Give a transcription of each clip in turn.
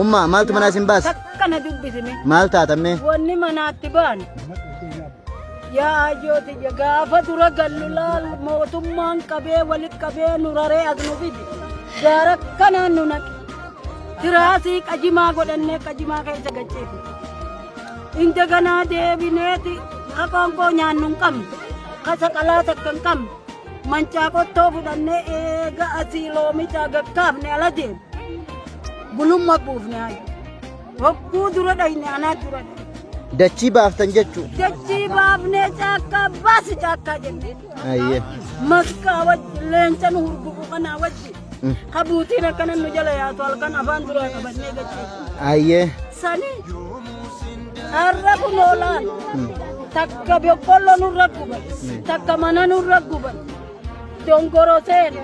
Ummaa maaltu manaa isin baase? Takka na dubbisime. Maal taatamme? Wanni manaatti baane. Yaa ayyootiyya gaafa dura gallu laal mootummaan qabee walit qabee nu raree as nu fide. Gaara kanaan nu naqe. Tiraasii qajimaa godhannee qajimaa keessa gacheefne. Indaganaa deebineeti haqoonqoo nyaannu hin qabnu. Kasaqalaa takka hin qabnu. Mancaa qottoo fudhannee eega asii loomichaa gakkaafne ala deemu. Gulumma buufne hayi. Hogguu dura dhayne anaa dura dhayne. Dachii baaftan jechuu. Dachii baafnee caakkaa baasi caakkaa jennee. Ayyee. Masqaa wajji leenca nu hurgufu kanaa wajji. Kabuutiin akkana nu jala yaatu halkan afaan duraa qabannee gacheessa. Ayyee. Sani har'a kun oolaan takka boqqolloo nurra guban takka mana nurra guban dongoro seene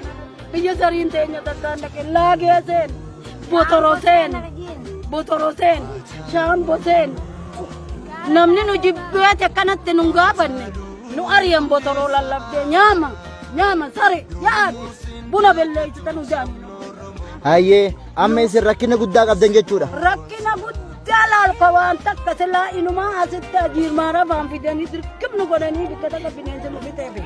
biyya sariin teenya takkaan dhaqe laagee seene botoro seene botoro seene shaambo seene namni nu jibbeete akkanatti nu hin gaafanne nu ariyan botoroo lallabdee nyaama nyaama sare yaa'aati buna belleessita nu jaanne. Hayyee amma isin rakkina guddaa qabdan jechuudha. Rakkina guddaa laalka waan takka silaa inumaa asitti ajiirmaa rafaan fidanii dirqimnu godhanii bikka takka bineensi nu fixee fi.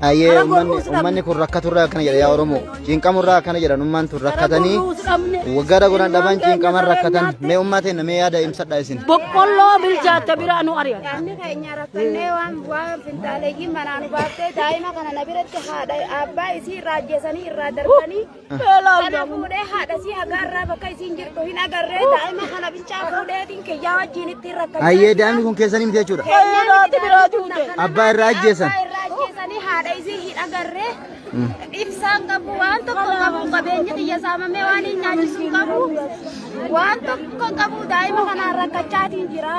Hayyee Karaa uummanni gorruus dhabne. uummanni kun rakkaturraa akkana jedha yaa Oromoo. Cinqamurraa akkana jedhan ummaan tun rakkatanii Karaa gorruus dhabne. gara godhan dhaban Ilmaan keenya cinqaman sareen rakkatan. nyaatte. Mee ummaa teenna mee yaada ibsadhaa isin. Boqqolloo bilchaatte biraa nu ari'an. Namni keenya rakkannee waan waan finxaaleeyyii manaa nu baaftee daa'ima kana na biratti haadha abbaa isii irraa ajjeesanii irraa darbanii kana fuudhee haadha isii haga irraa bakka isiin jirtu hin agarree daa'ima kana bichaa fuudheetiin kiyyaa wajjin ittiin rakkachaa Hayyee daa'imni kun keessanii miti jechuudha. Haati biraa duute. Abbaa irraa ajjeesan. Abbaa irraa ajjeesanii haadha isii hin agarree ibsaan qabu waan tokko qabu qabeenyi kiyya saamamee waan hin nyaachisu hin qabu waan tokko qabu daa'ima kanaan rakkachaatiin jira.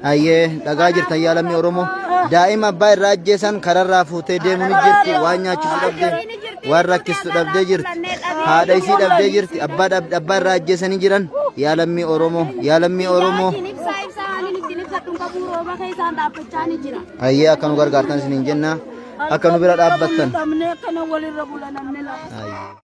Hayyee dhagaa jirtan yaa lammii Oromoo. Daa'ima abbaa irraa ajjeesan kararraa fuutee deemu ni jirti. Waan nyaachisu dhabdee, waan rakkistu dhabdee jirti. Haadha isii dhabdee jirti. Abbaa abbaa irraa ajjeesanii jiran yaa lammii Oromoo, yaa lammii Oromoo. Ibsaa ibsaa ani ittiin ibsadhu hin qabu rooba keessaan dhaabbachaa ni jira. Hayyee akka nu gargaartan isiniin jenna. Akka nu bira dhaabbattan. Dhabnee akkana walirra bula namni lafa. Hayyee.